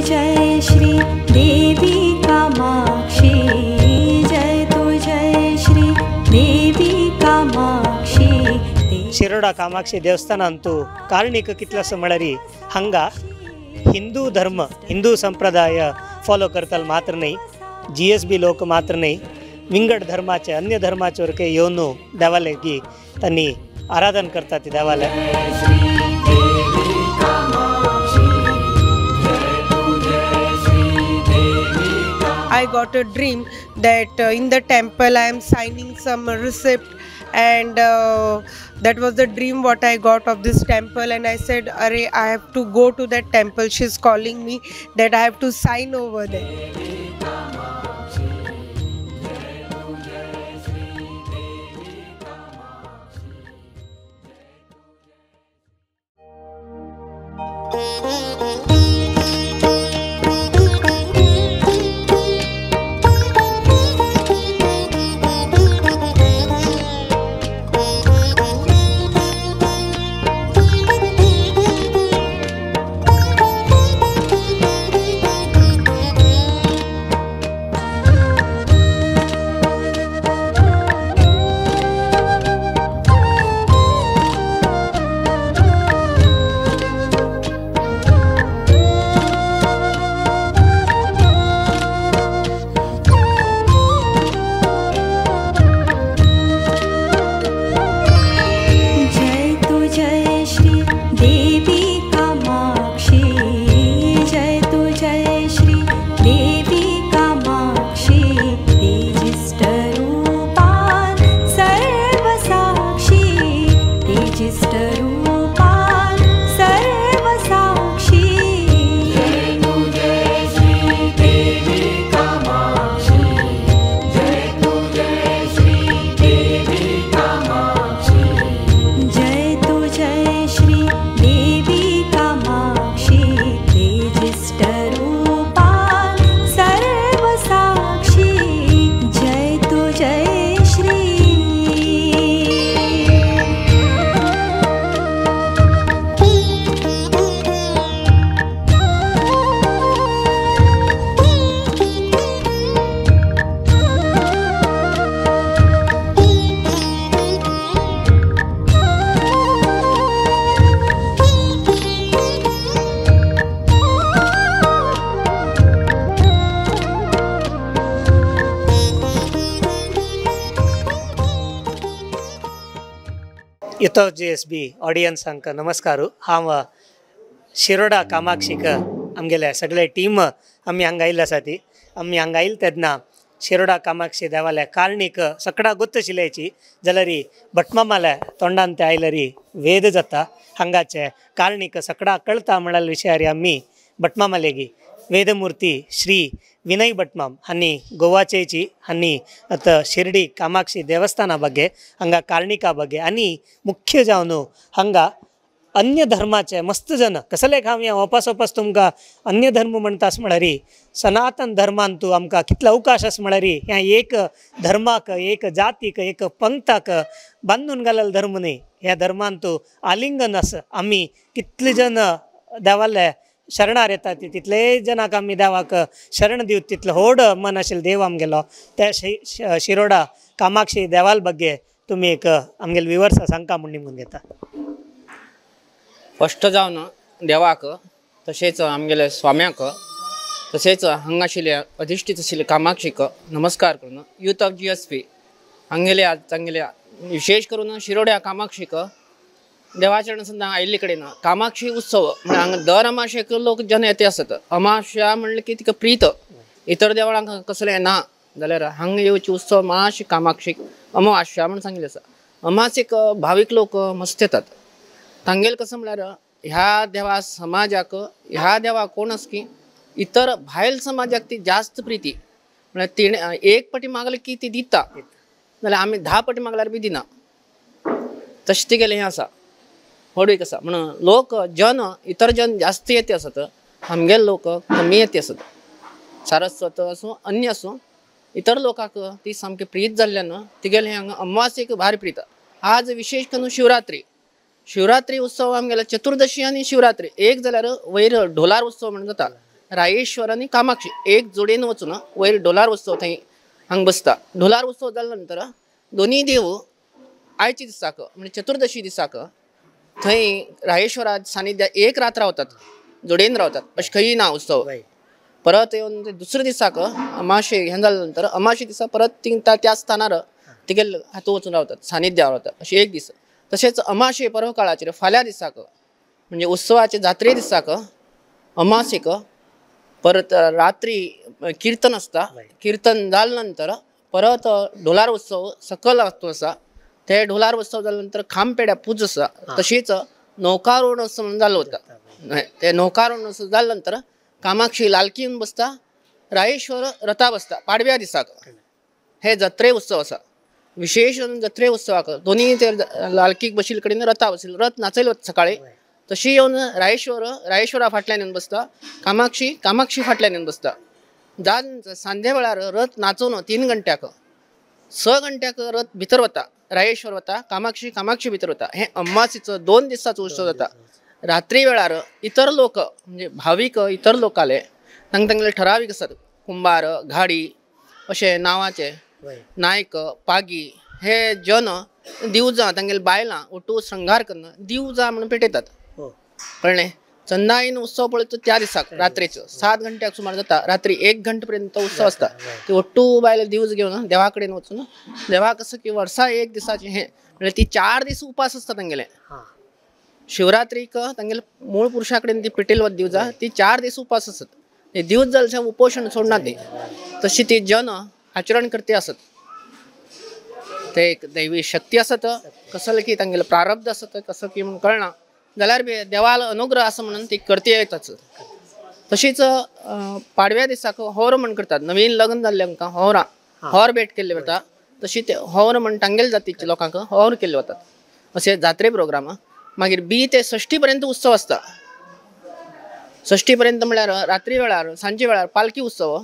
जय श्री देवी कामाक्षी, जय तू जय श्री देवी कामाक्षी। शिरोडा कामाक्षी देवस्थान अंतू कारणीक कितलासो म्हळ्यार हांगा हिंदू धर्म हिंदू संप्रदाय फॉलो करताल मात्र न्हय, जी एस बी लोक मात्र न्हय, विंगड धर्माचे अन्य धर्माचे वरके येवन देवालय की तांणी आराधन करतात देवालय। I got a dream that in the temple I am signing some receipt, and that was the dream what I got of this temple, and I said, Arey, I have to go to that temple, she's calling me that I have to sign over there. Youth of G S B ऑडियन्सांक नमस्कार। हांव शिरोडा कामाक्षीक आमगेले सगळे team आमी हांगा आयिल्ले आसा ती आमी हांगा आयले तेन्ना शिरोडा कामाक्षी देवालय कारणीक सगळा गोत्त शिल्याची जाल्यार भटमामाल्या तोंडान ते आयल्यार वेद जाता। हांगाचे कारणीक सगळा कळता म्हळ्यार विशयार आमी भटमामालेगी वेदमूर्ती श्री विनय भटमाम हांणी गोवाचेची हांणी आतां शिर्डी कामाक्षी देवस्थाना ಬಗ್ಗೆ हांगा कारणिका ಬಗ್ಗೆ आनी मुख्य जावन हांगा अन्य धर्माचे मस्त जन कसले हांव हें वापस वापस तुमकां अन्य धर्म म्हणटा आस म्हळ्यार सनातन धर्मान तूं आमकां कितलो अवकाश आसा म्हळ्यार ह्या एक धर्माक एक जातीक एक पंथाक बांदून घालल धर्म न्हय। ह्या धर्मान तूं आलिंगन आसा। आमी कितले जन देवाले शरणार येतात तितले जनाक आमी देवाक शरण दिवत तितलो व्हड मन आशिल्लो देव आमगेलो त्या शिरोडा कामाक्षी देवाल ಬಗ್ಗೆ तुमी एक आमगेले विवर्सा सांगता म्हूण निमून घेता। फस्ट जावन देवाक तशेंच आमगेले स्वाम्याक तशेंच हांगा आशिल्ल्या अधिश्ठीत आशिल्ल्या कामाक्षीक नमस्कार करून youth of G S P हांगेले आज तांगेले विशेष करून शिरोड्या कामाक्षीक देवाचरण सुद्दां आयिल्ले कडेन कामाक्षी उत्सव म्हळ्यार हांगा दर अमाशेक लोक जन येते आसत। अमाशा म्हणलें की तिका प्रीत इतर देवळांक कसलें ना जाल्यार हांगा येवची उत्सव मातशी कामाक्षीक अमावास्या म्हूण सांगिल्लें आसा। अमासेक भावीक लोक मस्त येतात। तांगेले कसो म्हळ्यार ह्या देवा समाजाक ह्या देवा कोण आसा की इतर भायल समाजाक ती जास्त प्रिती म्हळ्यार तिणें एक पटी मागले की ती दिता जाल्यार आमी 10 पटी मागल्यार बी दिना तशें तिगेलें हें आसा व्हडवीक आसा। म्हणून लोक जन इतर जन जास्त येते आसत, आमगेले लोक कमी येते आसत। सारस्वत आसूं अन्य आसूं इतर लोकांक ती सामकी प्रीत जाल्ल्यान तिगेलें हांगा अमावास्येक भारी प्रीत। आज विशेष करून शिवरात्री शिवरात्री उत्सव आमगेलो चतुर्दशी आनी शिवरात्री एक जाल्यार वयर ढोलार उत्सव म्हणून जाता। रायेश्वर आनी कामाक्षी एक जोडयेन वचून वयर डोलार उत्सव थंय हांगा बसता. ढोलार उत्सव जाल्या नंतर दोनी देव आयच्या दिसाक म्हणजे चतुर्दशी दिसाक थंय रायेश्वरा सानिध्या एक रात रावतात, जोडयेन रावतात, अशें खंय ना उत्सव. परत येवन दुसऱ्या दिसाक अमाशे हें जाल्या नंतर अमाशे दिसा परत ती त्या स्थानार तिगेले हातूंत वचून रावतात, सानिध्यार रावतात अशें एक दीस. तशेंच अमाशे पर्व काळाचेर फाल्यां दिसाक म्हणजे उत्सवाचे जात्रे दिसाक अमासेक परत रात्री किर्तन आसता. किर्तन जाल्या नंतर परत ढोलार उत्सव सकल आसा. ते ढोलार उत्सव जाल्या नंतर खामपेड्या पूज आसा. तशीच नौकारोण उत्सव म्हणून जालो वता. ते नौकारोण उत्सव जाल्या नंतर कामाक्षी लालकी येवन बसता, रायेश्वर रथा बसता पाडव्या दिसाक. हे जत्रे उत्सव आसा. विशेष जत्रे उत्सवाक दोनी ते लालकीक बशिल्ले कडेन रथा बशिल्ले, रथ नाचयलो वता सकाळी. तशी येवन रायेश्वर रायेश्वरा फाटल्यान येवन बसता, कामाक्षी कामाक्षी फाटल्यान येवन बसता. जान सांजे वेळार रथ नाचोवन 3 घंट्याक 6 घंट्याक रथ भितर वता, रायेश्वर वता, कामाक्षी कामाक्षी भितर वता. हे अमावास्येचो 2 दिसाचो उत्सव जाता. रात्री वेळार इतर लोक म्हणजे भावीक इतर लोक आले तांकां तांगेले ठरावीक आसात, कुंभार घाडी अशे नांवाचे नायक पागी हे जन दिवजां तांगेले बायलां ओटू श्रृंगार करून दिवजां म्हणून पेटयतात. कळ्ळें? चंदायन उत्सव पळयता त्या दिसाक रात्रेचो 7 घंट्याक सुमार जाता. रात्री 1 घंटे पर्यंत उत्सव आसता. ती ओट्टू बायलां दिवज घेवन देवा कडेन वचून देवाक असो की वर्सा एक दिसाचें हें म्हणल्यार ती 4 दीस उपास आसता तांगेले. शिवरात्रीक तांगेले मूळ पुरुशा कडेन ती पेटेल वता दिवजां, ती 4 दीस उपास आसत. ते दिवज जाल्यार उपोशण सोडना ती, तशी ती जन आचरण करते आसत. ते एक दैवी शक्ती आसत, कसले की तांगेले प्रारब्ध आसत, कसो की म्हूण कळना जाल्यार बी देवाल अनुग्रह आसा म्हणून ती करती येताच. तशीच पाडव्या दिसाक होर म्हण करतात. नवीन लग्न जाल्ल्यांकां होरां होर भेट केल्ले वता. तशी ते होर म्हण तांगेले जातीच्या लोकांक होर केल्ले वतात. अशे जात्रे प्रोग्राम. मागीर 2 ते 6 पर्यंत उत्सव आसता. 6 पर्यंत म्हणल्यार रात्री वेळार सांजे वेळार पालखी उत्सव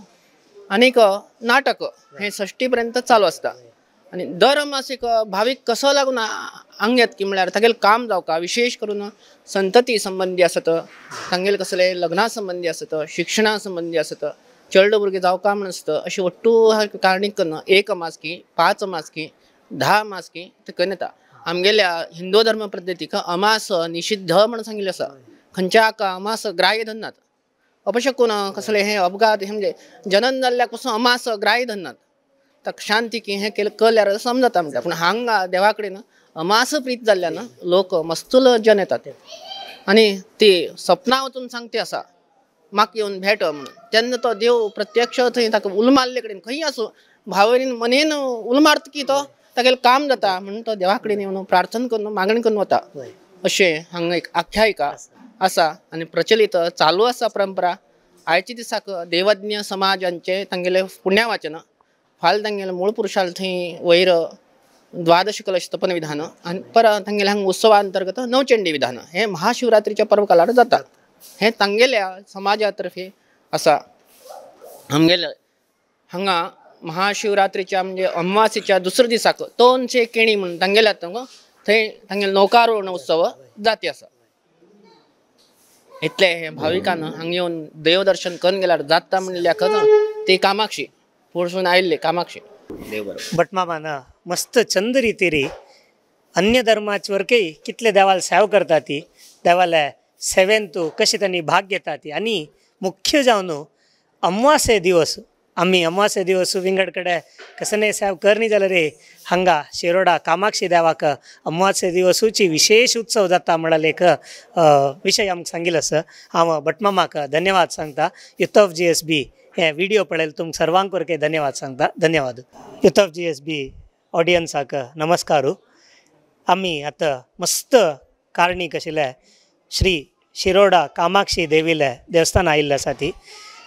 आनीक नाटक हे 6 पर्यंत चालू आसता. आनी दर मासीक भावीक कसो लागून हांगा येता की म्हणल्यार तागेलें काम जावका, विशेष करून संतती संबंदी आसत, तांगेले कसले लग्ना संबंदी आसत, शिक्षणा संबंदी आसत, चेडो भुरगें जावका म्हण आसत, अशें ओट्टू कारणीक करून 1 मासकी 5 मासकी 10 मासकी ते करून येता. आमगेल्या हिंदू धर्म पद्दतीक अमास निषिद्ध म्हण सांगिल्लें आसा. खंयच्या अमास ग्राह्य धरनात, अपशकून कसले हे अपघात हे म्हणजे जनन जाल्ल्याक पसून अमास ग्राह्य धरनात. ताका शांती की हें केलें कल्यार समजता म्हणटा. पूण हांगा देवा कडेन अमास प्रीत जाल्ल्यान लोक मस्तूल जन येतात आनी ती सपनां वचून सांगती आसा म्हाका येवन भेट म्हणून. तेन्ना तो देव प्रत्यक्ष थंय ताका उलो मारले कडेन खंय आसूं भावनेन मनेन उलो मारता की तो तागेलें काम जाता म्हणून तो देवा कडेन येवन प्रार्थना करून मागणी करून वता. अशें हांगा एक आख्यायिका आसा आनी प्रचलित चालू आसा परंपरा. आयच्या दिसाक देवज्ञ समाजांचे तांगेले पुण्यावाचन फाल्यां तांगेले मूळ पुरुशाल थंय वयर 12 कलश तपन विधान आनी परत तांगेले हांगा उत्सवा अंतर्गत नवचंडी विधान हे महाशिवरात्रीच्या पर्व काळार जाता. हें तांगेल्या समाजा तर्फे आसा. आमगेले हांगा महाशिवरात्रीच्या म्हणजे अमावास्येच्या दुसऱ्या दिसाक 200 केणी म्हणून तांगेल्या थंय तांगेले नौकारोहण उत्सव जाती आसा. इतले हे भाविकान हांगा येवन देवदर्शन करून गेल्यार जाता म्हणल्याक ती कामाक्षी पुरसून आयिल्ले कामाक्षी देव बरोबर. भटमामान मस्त चंद रितीरी अन्य धर्माचवरकय कितले देवाल सेवा करता ती, देवाल्या सेवेन तूं कशें तांणी भाग घेता ती. आनी मुख्य जावन अमावास्ये दिवस आमी अमावास्ये दिवस विंगड कडेन कसले सेवा करनी जाल्यार रे हांगा शिरोडा कामाक्षी देवाक अमावास्ये दिवसूची विशेष उत्सव जाता म्हळ्यार एक विशय आमकां सांगिल्लो आसा. हांव भटमामाक धन्यवाद सांगता. युथ ऑफ GSB हे व्हिडिओ पळयले तुमकां सर्वांक वरके धन्यवाद सांगता. धन्यवाद. युथ ऑफ GSB ऑडियन्साक नमस्कार. आमी आतां मस्त कारणीक आशिल्ले श्री शिरोडा कामाक्षी देवीले देवस्थान आयिल्लें आसा. ती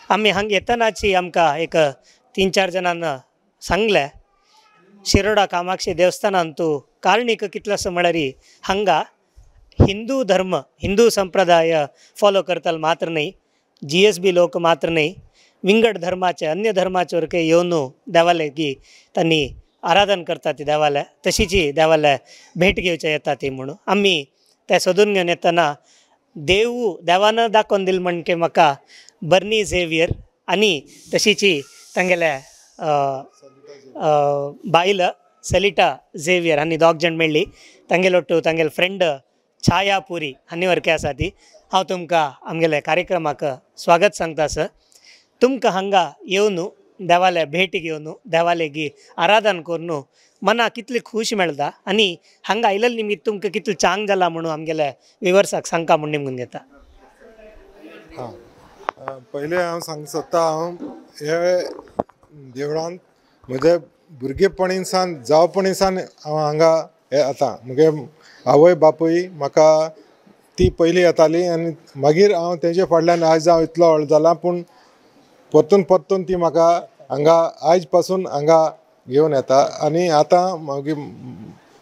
आमी हांगा येतनाची आमकां एक 3-4 जाणांना सांगलें शिरोडा कामाक्षी देवस्थानान तूं कारणीक कितलोसो म्हळ्यार हांगा हिंदू धर्म हिंदू संप्रदाय फॉलो करतले मात्र न्हय, GSB लोक मात्र न्हय, विंगड धर्माचे अन्य धर्माचे वरके येवन देवाले की तांणी आराधन करता ती देवाले, तशीची देवाले भेट घेवचे येता ती म्हणून आमी ते सोदून घेवन येतना देव देवान दाखोवन दिल म्हणके म्हाका बर्नी झेवियर आनी तशीची तांगेल्या बायल सलिटा झेवियर आनी दोग जाण मेळ्ळी. तांगेलो ಒಟ್ಟು तांगेले फ्रेंड छाया पुरी हांणी वरके आसा ती. हांव तुमकां आमगेल्या कार्यक्रमाक स्वागत सांगता सर. तुमकां हांगा येवन देवाल्या भेट घेवन देवालेगी आराधन करून मनाक कितली खूश मेळटा आनी हांगा आयिल्ले निमित्त तुमकां कितलें चांग जाला म्हणून आमगेल्या विवर्साक सांगका म्हूण निमगून घेता. हां, पयलें हांव सांगूंक सोदता, हांव हे देवळांत म्हजे भुरगेपणी सावन जावपणी सावन हांव हांगा येता. म्हगे आवय बापूय म्हाका ती पयलीं येताली आनी मागीर हांव तेजे फाटल्यान आयज हांव इतलो व्हड जाला, पूण परतून परतून ती म्हाका हांगा आयज पासून हांगा घेवन येता. आनी आतां मागीर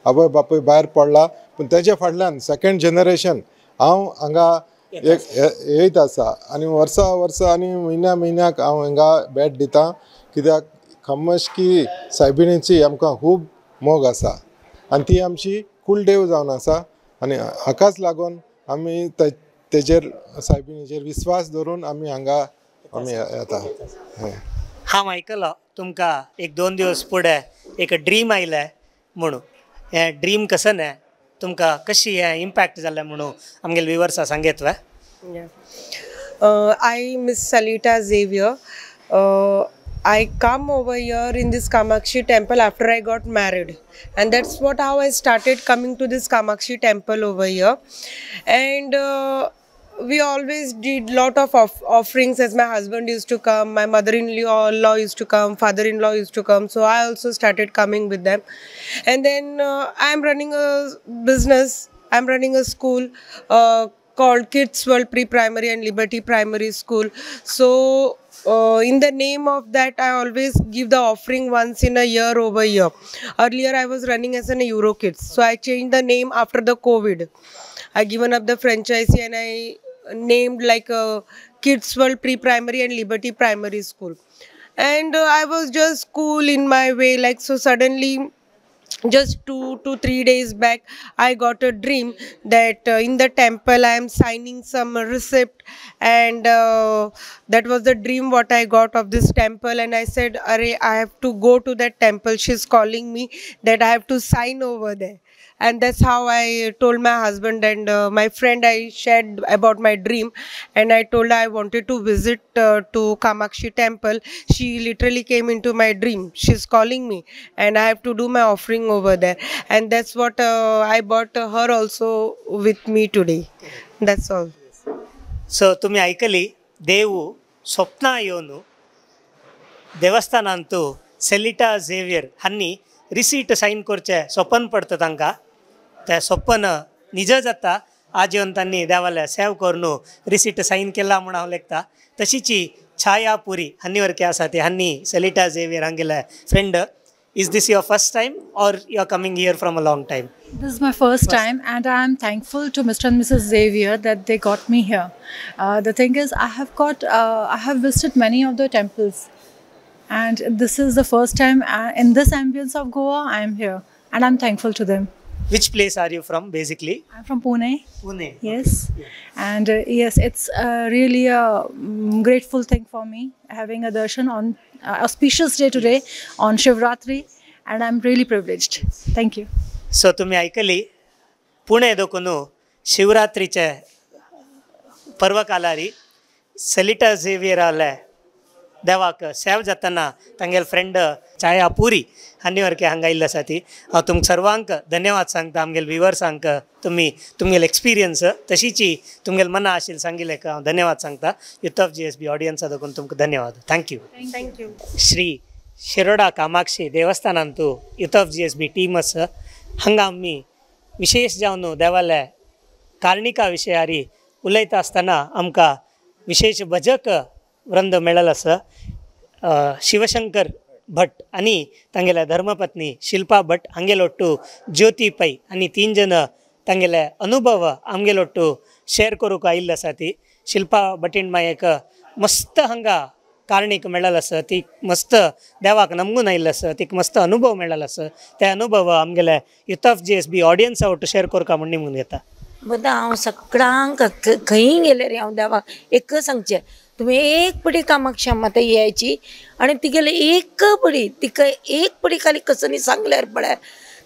आवय बापूय भायर पडला, पूण तेजे फाटल्यान सेकेंड जनरेशन हांव हांगा एक येयत आसा आनी वर्सा वर्सा आनी म्हयन्या म्हयन्याक हांव हांगा भेट दिता, कित्याक खमशकी सायबिणीची आमकां खूब मोग आसा आनी ती आमची कुलदेव जावन आसा आनी हाकाच लागून आमी तेजेर सायबिणीचेर विस्वास दवरून आमी हांगा आमी येता. हांव आयकलो तुमकां एक दोन दिवस फुडें एक ड्रीम आयलें म्हणून, हें ड्रीम कसं न्हय तुमकां कशी हें इम्पॅक्ट जालें म्हणून आमगेले विवर्सा सांगेत वे. I miss Salita Xavier. I come over here in this Kamakshi temple after I got married, and that's what how I started coming to this Kamakshi temple over here. And we always did lot of offerings, as my husband used to come, my mother-in-law used to come, father-in-law used to come, so I also started coming with them. And then I am running a business, I am running a school called Kids World Pre-Primary and Liberty Primary School. So in the name of that, I always give the offering once in a year over here. Earlier I was running as an Euro Kids, so I changed the name after the COVID. I given up the franchisee and I named like a Kids World Pre-Primary and Liberty Primary School. And I was just cool in my way, like so suddenly just 2 to 3 days back I got a dream that in the temple I am signing some receipt, and that was the dream what I got of this temple. And I said, Arey, I have to go to that temple, she's calling me that I have to sign over there. And that's how I told my husband and my friend, I shared about my dream, and I told her I wanted to visit to Kamakshi temple. She literally came into my dream, she's calling me and I have to do my offering over there. And that's what I bought her also with me today. That's all. So तुम्ही ऐकली देव स्वप्न येवन देवस्थानांतू सेलिटा Xavier हांणी receipt sign करचें सपन पडटा तांकां, तें सपन निज जाता. आज येवन तांणी देवाल्या सेव करून रिसीट सायन केला म्हूण हांव लेखता. तशीची छाया पुरी हांणी वरके आसा ती हांणी सेलिटा Xavier हांगेले friend. Is this your first time or you are coming here from a long time? This is my first time, and I am thankful to Mr. and Mrs. Xavier that they got me here. The thing is, I have visited many of the temples, and this is the first time in this ambience of Goa I am here, and I am thankful to them. Which place are you from basically? I'm from Pune. Pune. Yes. Okay. Yeah. And yes, it's really a grateful thing for me having a darshan on auspicious day today, yes, on Shivratri, and I'm really privileged. Thank you. So तुम्ही ऐकली Pune दोकून शिवरात्रीचे पर्वकालारी सलिटा Xavier आले देवाक save जातना तांगेले friend छाया पुरी हांणी वरके हांगा आयिल्ले आसा ती. हांव तुमकां सर्वांक धन्यवाद सांगता, आमगेले विवर्सांक तुमी तुमगेले एक्सपिरियन्स तशीची तुमगेले मना आशिल्लें सांगिल्लें हांव धन्यवाद सांगता. युथ ऑफ GSB ऑडियन्सा देखून तुमकां धन्यवाद. Thank you. Thank you. Shri Shiroda Kamakshi देवस्थानांतू youth of GSB team आसा. हांगा आमी विशेष जावन देवाल्या कार्णिका विशयारी उलयता आसतना आमकां विशेष भजक वृंद मेळ्ळें आसा. शिवशंकर भट आनी तांगेल्या धर्मपत्नी शिल्पा भट हांगेलो ಒಟ್ಟು ज्योती पै आनी तीन जण तांगेले अनुभव आमगेलो ಒಟ್ಟು शेअर करूंक आयिल्ले आसा ती. शिल्पा भटीण मायेक मस्त हांगा कारणीक मेळ्ळें आसा, ती मस्त देवाक नमगून आयिल्लें आसा, तिका मस्त अनुभव मेळ्ळें आसा. ते अनुभव आमगेले युथ ऑफ GSB ऑडियन्सा ಒಟ್ಟು शेअर करूंक म्हूण निमून घेता. बदा हांव सगळ्यांक खंयी गेल्यार हांव देवाक एक सांगचें, तुमी एक पडी कामाक्षी माता यायची आनी तिगेले एक पडी तिका एक पडी खाली कसनी सांगल्यार पळय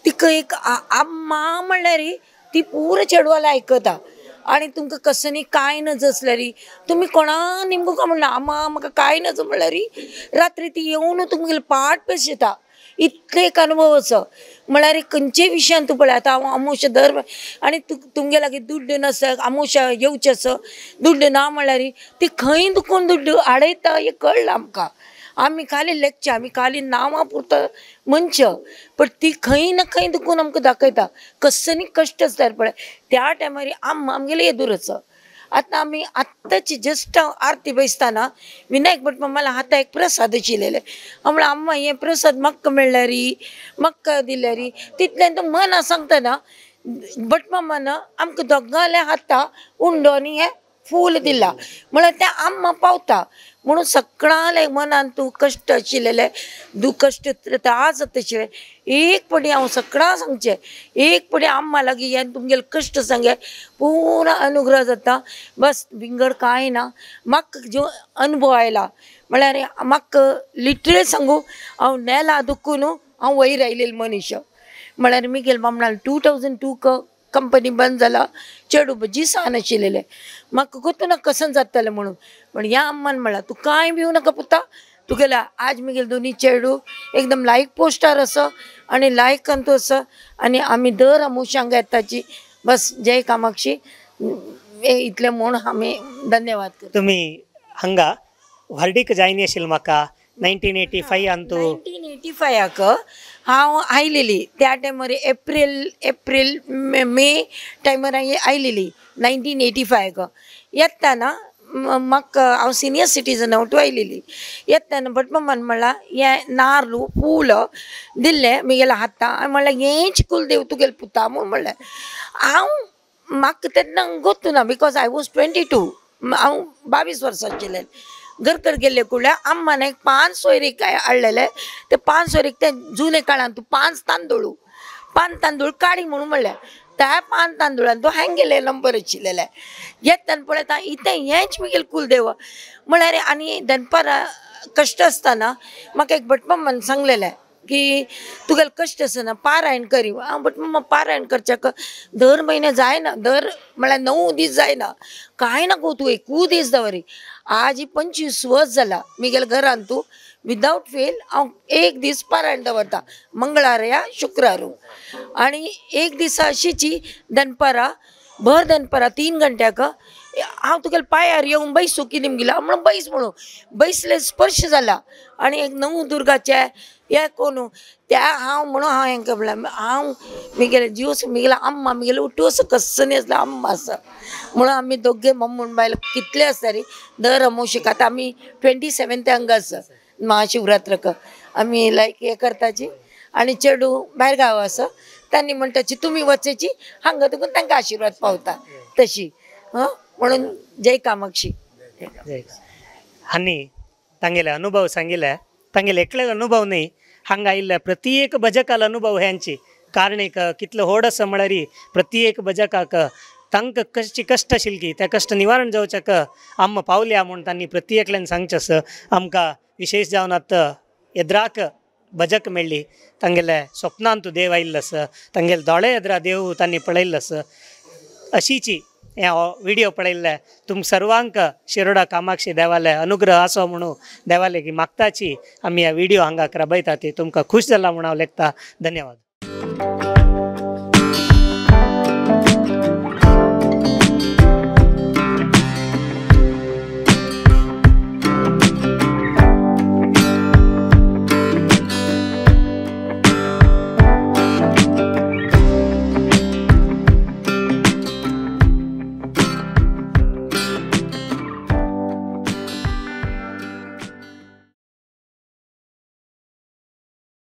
तिका एक आम्मा म्हणल्यार ती पुरो चेडवाला आयकता आनी तुमकां कसनी कांय नज आसल्यार तुमी कोणा निमगो काय म्हणना आम्मा म्हाका कांय नज म्हणल्यार रात्री ती येवन तुमगेले पाट पेशता. इतले एक अनुभव आसा म्हळ्यार खंयचे विशयान तूं पळय आतां हांव आमोशा दर आनी तुमगे लागीं दुड्ड नासता आमोशा येवचें आसा दुड्ड ना म्हणल्यार ती खंय दुखून दुड्ड हाडयता हें कळ्ळां आमकां. आमी खाली लेखचें, आमी खाली नांवां पुरता मनशां, पण ती खंय ना खंय दुखून आमकां दाखयता कसनी कश्ट आसल्यार पळय त्या टायमार आमगेले येदूर आसा. आतां आमी आत्ताची जस्ट आरती बैसतना विनायक भट मामाला हाता एक प्रसाद आशिल्ले, हांव म्हणलें अम्मा हें प्रसाद म्हाका मेळ्ळ्यार म्हाका दिल्यार तितल्यान तो मना सांगतना भट मामान आमकां दोगांल्या हाता उंडो आनी हें फूल दिलां म्हळ्यार तें आम्मा पावता म्हणून सगळ्यांले मनान तूं कश्ट आशिल्ले दुकश्ट त्रास जाता आशिल्ले एक पटी हांव सगळ्यांक सांगचें एक पटी आम्मा लागीं येवन तुमगेले कश्ट सांगे पुरा अनुग्रह जाता. बस विंगड कांय ना. म्हाका जो अनुभव आयला म्हळ्यार म्हाका लिटरली सांगू हांव नेला दुखून हांव वयर आयलेलो मनीस म्हळ्यार मिगेल बामणाल 2002 कंपनी बंद जाला, चेडूं भजी सान आशिल्लें म्हाका गोतू ना कसन जातलें म्हणून, पण ह्या अम्मान म्हणलां तूं कांय भिवू नाका पुता, तुगेल्या आज मिगेल दोनी चेडूं एकदम लायक पोस्टार आसा आनी लायक अंतू आसा आनी आमी दर आमोशांक येताची. बस जय कामाक्षी इतलें म्हूण आमी धन्यवाद करता. तुमी हांगा व्हर्डीक जायनी आशिल्लें म्हाका 1985 अंतू 1985 हांव आयलेली त्या टायमार एप्रील मे टायमार आयलेली 1985 येतना म्हाका हांव सिनियर सिटीजन हांव आयलेली येतना भटमामान म्हणलां हें नार्ल फूल दिल्लें म्हगेल्या हाता हांवें म्हणलें हेंच कुलदेव तुगेलें पुता म्हूण म्हणलें. हांव म्हाका तेन्ना गोत्तू ना because I was 22, हांव 22 वर्सां आशिल्लें. घरकर गेल्ले कुडल्या अम्मान एक 5 सोयरीक हाडलेले ते 5 सोयरीक ते जुने काळान तूं 5 तांदूळ काडी म्हणून म्हणलें त्या 5 तांदुळान तो हांगेले नंबर आशिल्ले येतना पळयता इतें हेंच म्हगेलें कुलदेव म्हळ्यार. आनी दनपारां कश्ट आसतना म्हाका एक भटमामान सांगलेलें की तुगेलें कश्ट आसना पारायण करी. हांव भटमामा पारायण करच्याक दर म्हयने जायना, दर म्हळ्यार 9 दीस जायना, कांय ना गो तूं एकूय दीस दवरी. आज 25 वर्स जाला म्हगेल्या घरान तूं विदावट फेल हांव एक दीस पारायण दवरता, मंगळार या शुक्रारू. आनी एक दिसा अशीची दनपारां भर दनपारां 3 घंट्याक हांव तुगेल्या पांयार येवन बैसू कितें म्हगेलें हांव म्हणून बैस म्हणून बैसले स्पर्श जाला आनी एक 9 दुर्गाचे हे कोण त्या हांव म्हणून हांव हेंकां म्हणलें हांव म्हगेले जीव म्हगेले अम्मा म्हगेले उठू असो कसनी आसलो अम्मा आसा म्हणून आमी दोगे मम्मून बायल कितले आसता रे दर अमोशीक. आतां आमी 27 हांगा आसा महाशिवरात्रक आमी लायक हें करताची आनी चेडूं भायर गांव आसा तांणी म्हणटाची तुमी वचची हांगा तुका तांकां आशिर्वाद पावता तशी म्हणून जय कामाक्षी. आनी तांगेले अनुभव सांगिल्ले तांगेले एकले अनुभव न्ही, हांगा आयिल्ल्या प्रत्येक भजकाल अनुभव ह्यांची कारणीक कितलो व्हड आसा म्हळ्यार प्रत्येक भजकाक तांकां कश्टी कश्ट आशिल्ली त्या कश्ट निवारण जावच्याक आमकां पावल्या म्हूण तांणी प्रत्येकल्यान सांगचें आसा. आमकां विशेश जावन आतां येद्राक भजक मेळ्ळी, तांगेले स्वप्नांत देव आयिल्लो आसा, तांगेले दोळे येद्रा देव तांणी पळयल्लो आसा. अशीची हें व्हिडियो पळयल्ले तुम सर्वांक शिरोडा कामाक्षी देवालय अनुग्रह आसो म्हणून देवालय मागताची आमी ह्या व्हिडियो हांगा राबयता ती तुमकां खूश जाला म्हूण हांव लेखता. धन्यवाद.